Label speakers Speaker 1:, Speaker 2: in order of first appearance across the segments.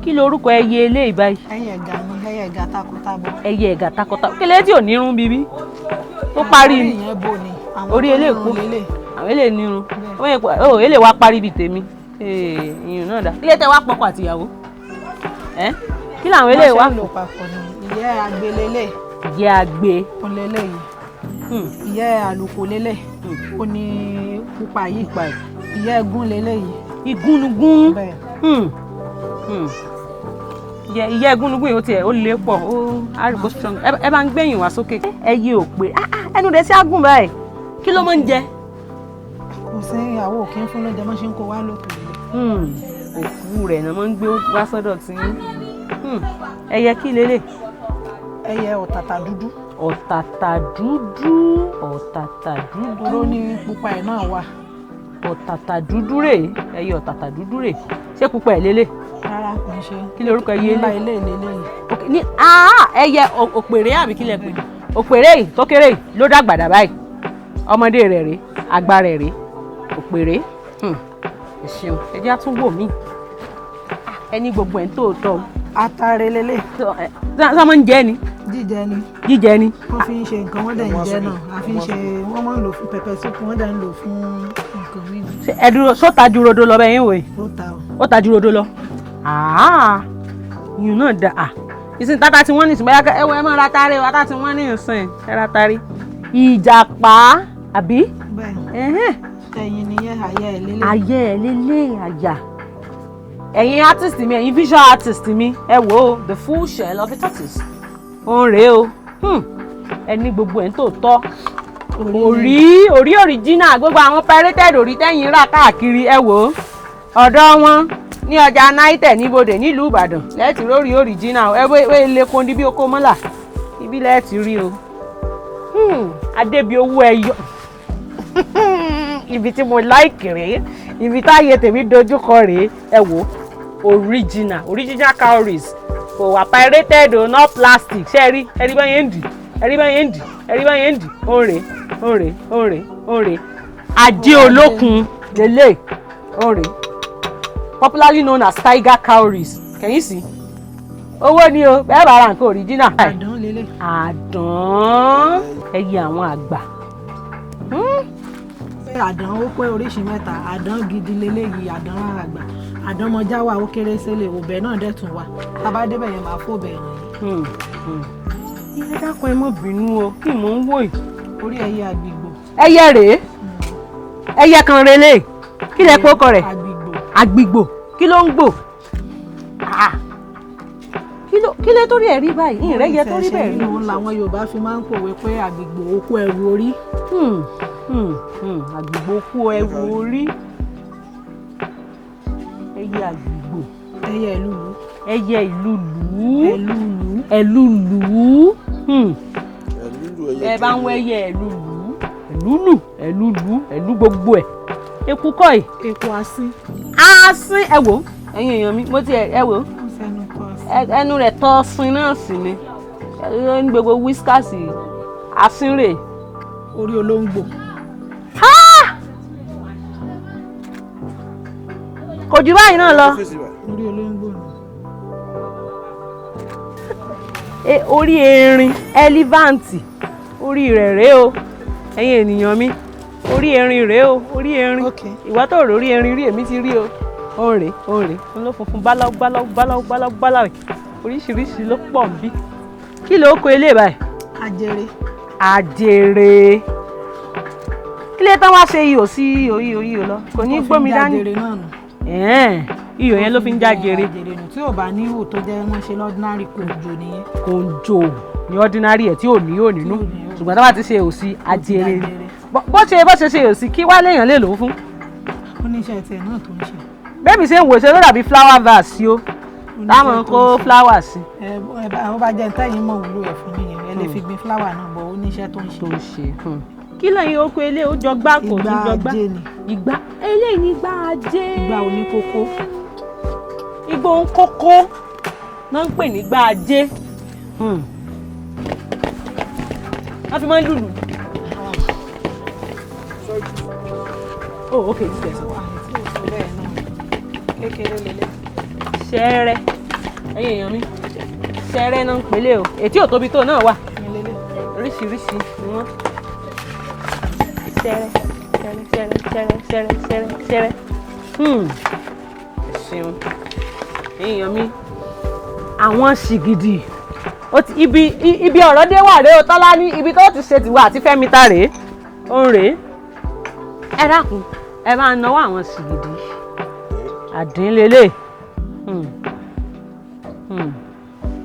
Speaker 1: Kí lorúkọ ẹyẹ eléyìí báyìí?
Speaker 2: Ẹyẹ ẹ̀gà ni, ẹyẹ ẹ̀gà takọtabo.
Speaker 1: Ẹyẹ ẹ̀gà takọtabo. Kí lè tí ò nírun bíbí tó parí
Speaker 2: Orí
Speaker 1: ni?
Speaker 2: ìyẹn bò ni. Àwọn
Speaker 1: Orí
Speaker 2: tó
Speaker 1: eléyìí
Speaker 2: nírun
Speaker 1: kú.
Speaker 2: lélẹ̀.
Speaker 1: Àwọn eléyìí nírun. Wọ́n yẹ kó ó eléyìí wá parí bíi tèmi. Ee, ìyún náà dá. Kí lè tẹ wá pọkọ àtìyàwó ẹ? Kí làwọn eléyìí wá?
Speaker 2: Wọ́n ṣe ń lò papọ̀ ni. Ìyẹ́ agbe lélẹ̀.
Speaker 1: Ìyẹ́ agbe.
Speaker 2: Òun lélẹ̀ yìí. Ìyẹ́ àlùkò lélẹ̀. Ó ní pupa yìí. Ìyẹ́ ẹgún lélẹ̀ yìí.
Speaker 1: Igúnnugún.
Speaker 2: Bẹ́ẹ̀.
Speaker 1: Ìyẹ́ igúnnugún yìí, ó tiẹ̀ ó lé pọ̀, ó àrùkò strong. Ẹ bá ń gbẹ̀yìn wá sókè. Ẹyẹ ò pé. Ah, ah, ẹnu rẹ̀ sí àgùn báyìí. Kí ló máa ń jẹ?
Speaker 2: Kò sí, ìyàwó kí ń fún lóúnjẹ, mọ́ ṣe ń kó wá lókè lélẹ̀.
Speaker 1: Òkú rẹ̀ náà máa ń gbé wá sọ́dọ̀ tí yín. Ẹyẹ kí lélẹ̀?
Speaker 2: Ẹyẹ ọ̀tàtà dúdú.
Speaker 1: Ọ̀tàtà dúdú, ọ̀tàtà dúdú.
Speaker 2: Toró ní pupa ẹ̀ náà wà.
Speaker 1: Ọ̀tàtà dúdú rèé, ẹyẹ ọ̀tàtà dúdú rèé. Ṣé pupa ẹ̀ lélẹ̀?
Speaker 2: Rárá, kò ń ṣe.
Speaker 1: Kí lorúkọ ẹyẹ
Speaker 2: Nílá
Speaker 1: ilé?
Speaker 2: ilé ìlélẹ̀ yìí.
Speaker 1: Ok, ní ẹyẹ òpèrè àbí kí lẹ pè? Òpèrè yìí tó kéré yìí ló dàgbà dà báyìí. Ọmọdé rẹ̀ rèé, àgbà rẹ̀ rèé, òpèrè. Ẹ ṣeun, ẹ jẹ́ á tún wò mí. Ẹni gbogbo ẹ̀ ń tòótọ́ o.
Speaker 2: Atare lélẹ̀.
Speaker 1: Sọ máa ń jẹ ni?
Speaker 2: Jíjẹ ni.
Speaker 1: Jíjẹ ni.
Speaker 2: Wọ́n fi ń ṣe nǹkan, wọ́n dẹ̀ ń jẹ náà. A fi ń ṣe, wọ́n máa ń lò fún pepper soup, wọ́n dẹ̀ ń lò fún nǹkan míì.
Speaker 1: Ṣé ẹ dúró, só ta ju rodo lọ bẹ́ẹ̀ yín wò yìí?
Speaker 2: Ó ta o.
Speaker 1: Ó ta ju rodo lọ. Ìyún náà da. Ìsìn tata tí wọ́n ní ìsìn bóyá ẹ wọ ẹ máa ra tare o, ata tí wọ́n ní ìsìn ẹ ra tare. Ìjàpá àbí?
Speaker 2: Bẹ́ẹ̀.
Speaker 1: Ẹ̀hẹ́n.
Speaker 2: Ẹyin nìyẹn, àyà ẹ̀ lélẹ̀.
Speaker 1: Ayé ẹ lélẹ̀, àyà. Ẹ̀yin artist mi, ẹ̀yin visual artist mi, ẹ wò ó, the full shell of a tortoise. Òun rèé o. Ẹ ní gbogbo ẹ̀ ń tòótọ́. Orí orí original, gbogbo àwọn pirated orí tẹ́yìn rà káàkiri, ẹ wò ó. Ọ̀dọ̀ wọn ní ọjà Náítẹ̀ níbodè nílùú Ìbàdàn lẹ́ẹ̀tì rórí original. Ẹ wé ilé kondi bí oko mọ́là ibi lẹ́ẹ̀tì rí o. Adébi owó ẹyọ, ibi tí mo like rèé, ibi táyé tèmi dojúkọ rèé. Ẹ wò, original, original cowries, kò wà pirated o, not plastic. Ṣé ẹ rí? Ẹ rí báyẹn ń dì, ẹ rí báyẹn ń dì, ẹ rí báyẹn ń dì. Ó rèé, ó rèé, ó rèé, ó rèé. Ajé olókun lélẹ̀, ó rèé, popularly known as tiger cowries. Can you see? Owó ni o, bẹ́ẹ̀ bá ra nǹkan original.
Speaker 2: Àdán lélẹ̀.
Speaker 1: Àdán, ẹyẹ àwọn àgbà.
Speaker 2: Pé àdán ó pé oríṣi mẹ́ta. Àdán gidi lélẹ́yìí, àdán àgbà. Àdán mọjá wà, ó kéré sílẹ̀. Òbẹ̀ náà dẹ̀ tún wà. Tá a bá débẹ̀ yẹn, máa fòbẹ̀ hàn yín.
Speaker 1: Ẹ dákun, ẹ má bínú o, kí mò ń wò yìí?
Speaker 2: Orí ẹyẹ àgbìgbò.
Speaker 1: Ẹyẹ rèé, ẹyẹ kan relé. Kí lẹ pé ó kọ rẹ̀?
Speaker 2: Àgbìgbò.
Speaker 1: Àgbìgbò. Kí ló ń gbò? Ah! Kí ló torí ẹ̀ rí báyìí? Ìrìn rẹ̀ yẹ torí bẹ́ẹ̀ rí.
Speaker 2: Nínú làwọn Yorùbá fi máa ń pòwe pé àgbìgbò okú ẹrù orí.
Speaker 1: Àgbìgbò kú ẹrù orí. Ẹyẹ àgbìgbò.
Speaker 2: Ẹyẹ ìlúlu.
Speaker 1: Ẹyẹ ìlúlù.
Speaker 2: Ẹlúlu.
Speaker 1: Ẹlúlù.
Speaker 3: Ẹlúlu ẹyẹ.
Speaker 1: Ẹ bá ń wẹ́yẹ ẹlúlù, ẹlúlù, ẹlúlù, ẹlú gbogbo ẹ̀. Eku kọ́ yìí?
Speaker 2: Eku asín.
Speaker 1: Asín. Ẹ wò, ẹ̀yin èèyàn mi, mo ti ẹ wò.
Speaker 2: Ó sẹnu tọ́ asín.
Speaker 1: Ẹnu rẹ̀ tọ́ sin náà sì ni. Ẹ ní gbogbo whiskers, asín rè.
Speaker 2: Orí olóńgbò.
Speaker 1: Kò jù báyìí náà lọ.
Speaker 2: Orí olóńgbò ni.
Speaker 1: Orí erin, elephant, orí rẹ̀ rèé o. Ẹ̀yin ènìyàn mi, orí erin rèé o, orí erin. Ìwọ tó rò orí erin rí, èmi ti rí o. Ó rèé, ó rèé, ó ló funfun báláú báláú báláú báláú báláú. Oríṣiríṣi ló pọ̀ ń bí. Kí ló kó ilé báyìí?
Speaker 2: Ajere.
Speaker 1: Àjèrè. Kí lè tán wá ṣe ihò sí ihò, ihò, ihò lọ, kò ní gbómi dání.
Speaker 2: Ó fi ń jájere náà nù.
Speaker 1: Ẹ̀ẹ́n, ihò yẹn ló fi ń jájere.
Speaker 2: Ajere nù. Tí ò bá ní ihò, tó jẹ́ wọ́n ṣe l'ordinary, kò jò nìyẹn.
Speaker 1: Kò ń jò ní ordinary ẹ̀ tí ò ní ihò nínú,
Speaker 2: Tí ò ní ihò.
Speaker 1: ṣùgbọ́n tó bá ti ṣe ihò sí, ajere.
Speaker 2: Ajere.
Speaker 1: Bó ṣe ṣe ihò sí, kí wá léèyàn lè lò ó fún?
Speaker 2: Ó ní iṣẹ́ tiẹ̀ náà tó ń ṣe.
Speaker 1: Bẹ́ẹ̀ mi ṣe ń wò ṣe ló dàbí flower vase sí o.
Speaker 2: Ó ní
Speaker 1: Táwọn
Speaker 2: iṣẹ́ tó
Speaker 1: kó
Speaker 2: ń ṣe.
Speaker 1: flower sí.
Speaker 2: Ẹ bá ó bá jẹ́ tẹ́yìn mọ̀ wúlò ẹ̀ fún nìyẹn, ẹ lè fi gbin flower náà bọ̀. Ó ní iṣẹ́ tó ń ṣe.
Speaker 1: Tó ń ṣe. Kí lẹ́yìn oko ilé ó jọ gbá, kò tún
Speaker 2: Ìgbà
Speaker 1: jọ gbá.
Speaker 2: Ajé ni.
Speaker 1: Ìgbà eléyìí ní ìgbà ajé.
Speaker 2: Ìgbà oníkókó.
Speaker 1: Igbó ń kókó náà ń pè ní ìgbà ajé. Wọ́n fi máa ń lùlù. Oh, okay, it's there.
Speaker 2: Wà ní tí ò tó bẹ́ẹ̀ náà, kékeré lélẹ̀.
Speaker 1: Ṣẹ́rẹ́, ẹ̀yin èèyàn mi, ṣẹ́rẹ́ náà ń pèlè o. Ètí ò tóbi tó náà wà, oríṣiríṣi ni wọ́n. Ṣẹ́rẹ́, ṣẹ́rẹ́, ṣẹ́rẹ́, ṣẹ́rẹ́, ṣẹ́rẹ́, ṣẹ́rẹ́, ṣẹ́rẹ́. Ẹ ṣeun, ẹ̀yin èèyàn mi. Àwọn ṣìgìdì ó ti ibi ọ̀rọ̀ dé wà rèé o. Tọ́lá ní ibi tó ti ṣe tìwọ àti Fẹ́mi ta rèé, ó ń rèé. Ẹ dákun, ẹ máa náwó àwọn ṣìgìdì àdínlélẹ̀.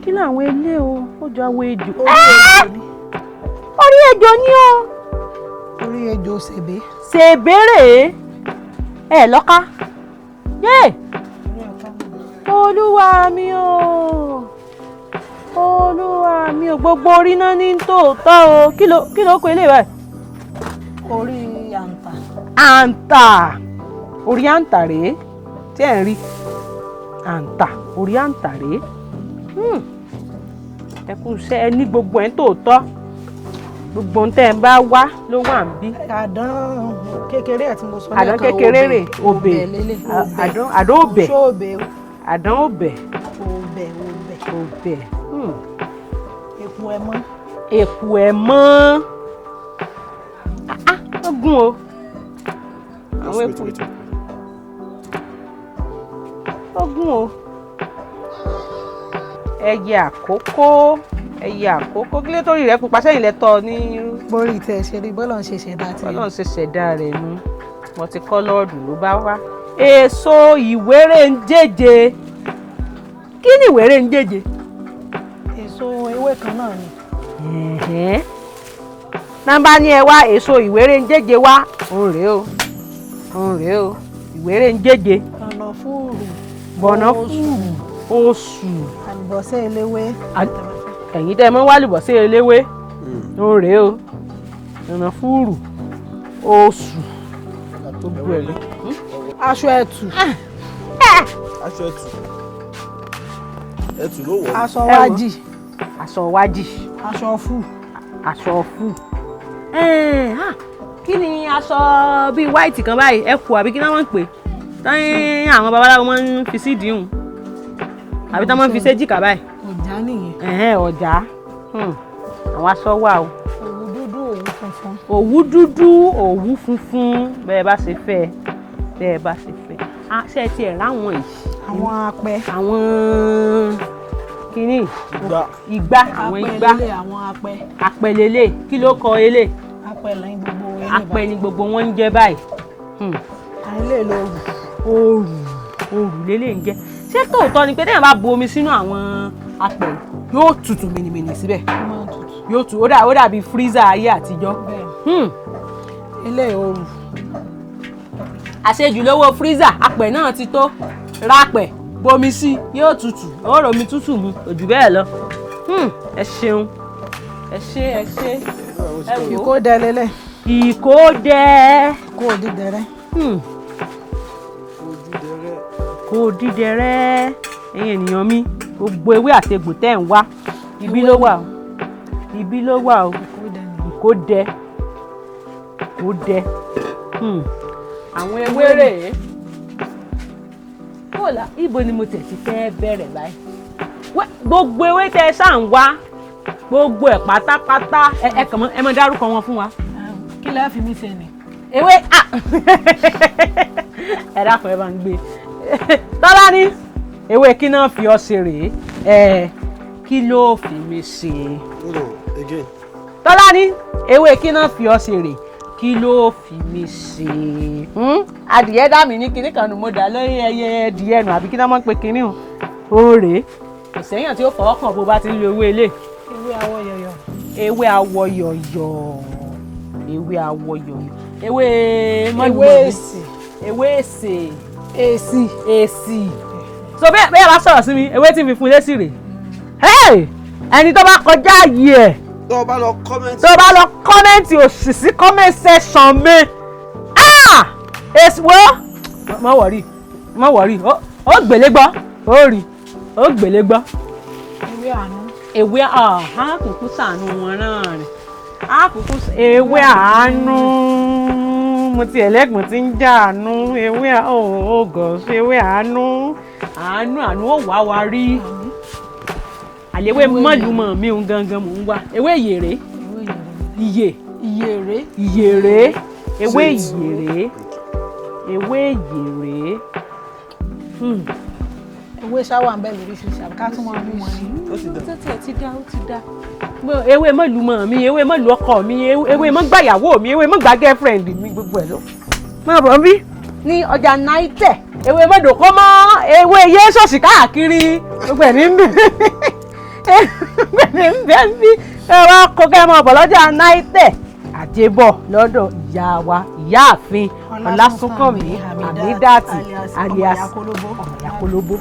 Speaker 1: Kí làwọn ilé o? Ó jọ àwọn ejò. Orí ejò ni o.
Speaker 2: Orí ejò ṣèbé.
Speaker 1: Ṣèbéèrè ẹ lọ́ka yé. Olúwa mi o, olúwa mi o, gbogbo orí náà ní tòótọ́ o. Kí ló kọ ilé báyìí?
Speaker 2: Orí àǹtà.
Speaker 1: Àǹtà, orí àǹtà rèé tí ẹ̀ ń rí. Àǹtà, orí àǹtà rèé. Ẹ kú iṣẹ́, ẹ ní gbogbo ẹ̀ ń tòótọ́. Gbogbo ohun tẹ́ ẹ bá wá ló wà ń bí.
Speaker 2: Àdán kékeré ẹ̀ tí mo sọ.
Speaker 1: Àdán kékeré rè, òbè.
Speaker 2: Lélẹ̀.
Speaker 1: Àdán òbè.
Speaker 2: Ṣó òbè?
Speaker 1: Àdán òbè.
Speaker 2: Òbè, òbè.
Speaker 1: Òbè.
Speaker 2: Eku ẹmọ́.
Speaker 1: Èkù ẹ̀ mọ́. Ah, ah, ó gùn o àwọn
Speaker 3: Just
Speaker 1: eku.
Speaker 3: wait, wait, wait.
Speaker 1: Ó gùn o. Ẹyẹ àkókò, ẹyẹ àkókò, kí ló torí rẹ̀ pupa sẹ́yìn lẹ́tọ̀ ní?
Speaker 2: Borí tẹ ṣe rí, bọ́lọ̀ ń ṣe ṣẹ̀dá tí.
Speaker 1: Ọlọ́run ṣe ṣẹ̀dá rẹ̀ nu, multicolored ló bá wá. Èso ìwéré ń jẹ́jẹ́. Kí ni ìwéré ń jẹ́jẹ́?
Speaker 2: Èso ewé kan náà ni.
Speaker 1: Ẹ̀hẹ́n. Nọ́mbà ní ẹ wá èso ìwéré ń jẹ́jẹ́ wá, òun rèé o, òun rèé o, ìwéré ń jẹ́jẹ́.
Speaker 2: Ọ̀nà fúrù.
Speaker 1: Bọ̀nà fúrù, oṣù.
Speaker 2: Àlùbọ́sẹ̀ eléwé.
Speaker 1: Ẹ̀yin tẹ́ ẹ mọ́ wá lùbọ́sẹ̀ eléwé, òun rèé o. Ọ̀nà fúrù, oṣù, gbogbo ẹ̀ ló.
Speaker 2: Aṣọ ẹ̀tù.
Speaker 3: Aṣọ ẹtù, ẹtù ló wọ̀.
Speaker 2: Aṣọ
Speaker 1: Ẹ wò.
Speaker 2: wájì.
Speaker 1: Aṣọ wájì.
Speaker 2: Aṣọ fù.
Speaker 1: Aṣọ fù. Kí ni aṣọ bíi white kan báyìí, ẹ kù àbí kí náà wọ́n ń pè táyìn àwọn babaláwo máa ń fi sídìí hùn àbí táwọn máa ń fi séjìká báyìí?
Speaker 2: Ọ̀já nìyẹn.
Speaker 1: Ẹ̀hẹ́n, ọ̀já. Àwọn aṣọ wà o.
Speaker 2: Òwú dúdú, òwú funfun.
Speaker 1: Òwú dúdú, òwú funfun, bẹ́ẹ̀ bá ṣe fẹ́, bẹ́ẹ̀ bá ṣe fẹ́. Ah, ṣé ẹ tiẹ̀ ráwọn yìí?
Speaker 2: Àwọn apẹ.
Speaker 1: Àwọn kínní.
Speaker 3: Ìgbà.
Speaker 1: Ìgbá, àwọn
Speaker 2: Apẹ
Speaker 1: ìgbá.
Speaker 2: lélẹ̀, àwọn apẹ.
Speaker 1: Apẹlẹlẹ, kí ló kọ elé?
Speaker 2: Apẹ lẹ́yìn gbogbo eré.
Speaker 1: Apẹ ni gbogbo wọn ń jẹ báyìí.
Speaker 2: Àwọn ilé ìlò òrù.
Speaker 1: Òrù, òrù lélẹ̀ ń jẹ. Ṣé tòótọ́ ni pé téèyàn bá bu omi sínú àwọn apẹ yóò tutù mìnìmìnì síbẹ̀?
Speaker 2: Ó máa ń tutù.
Speaker 1: Yóò tù, ó dàbí freezer ayé àtijọ́.
Speaker 2: Bẹ́ẹ̀. Ilé òrù.
Speaker 1: Àṣejù lówó freezer, apẹ náà ti tó rápẹ̀, bomi sí, yóò tutù, ó romi tútù mu, kò jù bẹ́ẹ̀ lọ. Ẹ ṣeun, ẹ ṣé, ẹ ṣé, ẹ wò ó.
Speaker 2: Ìkódẹ lélẹ̀.
Speaker 1: Ìkódẹ.
Speaker 2: Kó dídẹrẹ́.
Speaker 3: Ojúdẹrẹ́.
Speaker 1: Kó dídẹrẹ́. Ẹ̀yin ènìyàn mi, gbogbo ewé àti egbò tẹ́ ń wá, ibi ló wà o, ibi ló wà o.
Speaker 2: Ìkódẹ nìyẹn.
Speaker 1: Ìkódẹ, ìkódẹ. Àwọn ewé rèé. Bóòlà, ibo ni mo tẹ̀ ti fẹ́ bẹ̀rẹ̀ báyìí? Gbogbo ewé tẹ́ ẹ ṣáà ń wá, gbogbo ẹ̀ pátápátá, ẹ kàn mọ́ ẹ mọ́ dárúkọ wọn fún wa.
Speaker 2: Kí lẹ́ẹ̀ fi mí ṣe ni?
Speaker 1: Ewé, ah, ẹ dákun, ẹ bá ń gbé. Tọ́lá ní ewé kí náà fi ọ ṣe rèé. Ẹ kí ló fi mi ṣe?
Speaker 3: No, again.
Speaker 1: Tọ́lá ní ewé kí náà fi ọ ṣe rèé, kí ló fi mi ṣe? Adìyẹ dá mi ní kinní kan nù, mo dà lórí ẹyẹ ẹdìyẹ nù, àbí kí náà mọ̀ pé kinní o. Ó rèé, kò sẹ́yìn tí ó fọwọ́ kàn bó bá ti ń lo ewé ilé.
Speaker 2: Ewé awọ yọyọ.
Speaker 1: Ewé awọ yọ̀yọ̀, ewé awọ yọ̀yọ̀, ewé
Speaker 2: Ewé èsì.
Speaker 1: Ewé èsè.
Speaker 2: Èsì.
Speaker 1: Èsì. So bẹ́ẹ̀ bẹ́ẹ̀ bá sọ̀rọ̀ sí mi, ewé tí n fi fún lésì rè. Hey! Ẹni tó bá kọjá ààyè ẹ̀,
Speaker 3: Tó o bá lọ comment.
Speaker 1: Tó bá lọ comment òsì sí comment section mi, ah, èsì wo, má worry, má worry, ó gbélé gbọ́, ó rí, ó gbélé gbọ́.
Speaker 2: Ewé àánú.
Speaker 1: Ewé àkùkù sànù wọn náà rẹ̀ àkùkù ewé àánú. Mo ti ẹlẹ́gbọ̀n tí ń jà àánú, ewé oh gosh, ewé àánú. Àánú, àánú ó wá wa rí. Àléwé mọ́lùmọ́ mi ń gangan mò ń wá ewé ìyèrè. Ìyè.
Speaker 2: Ìyèrè.
Speaker 1: Ìyèrè, ewé ìyèrè, ewé ìyèrè.
Speaker 2: Ewé ṣáwà ń bẹ lóríṣiríṣi, àbí ká tún máa mú wọn ni?
Speaker 3: Ó ti dà.
Speaker 1: Ó ti ti dá, ó ti dá. Ewé mọ́lùmọ́ mi, ewé mọ́lù ọkọ mi, ewé mọ́gbàyàwó mi, ewé mọ́gbà girlfriend mi, gbogbo ẹ̀ ló. Máa bọ̀ bí ní ọjà náítẹ̀, ewé mọ́dòkó mọ́, ewé yé ṣọ́ọ̀ṣì káàkiri, gbogbo ẹ̀ ní ń bẹ, gbogbo ẹ̀ ní ń bẹ bí. Ẹ wá kó kẹ́ mọ́ bọ̀ lọ́jà náítẹ̀ àjẹbọ̀ lọ́dọ̀ ìyá wa, ìyáàfin Ọlásùnkànmí Àmídàtì, alias
Speaker 2: Ọmọ
Speaker 1: Ọmọ Ìyá Kólóbó.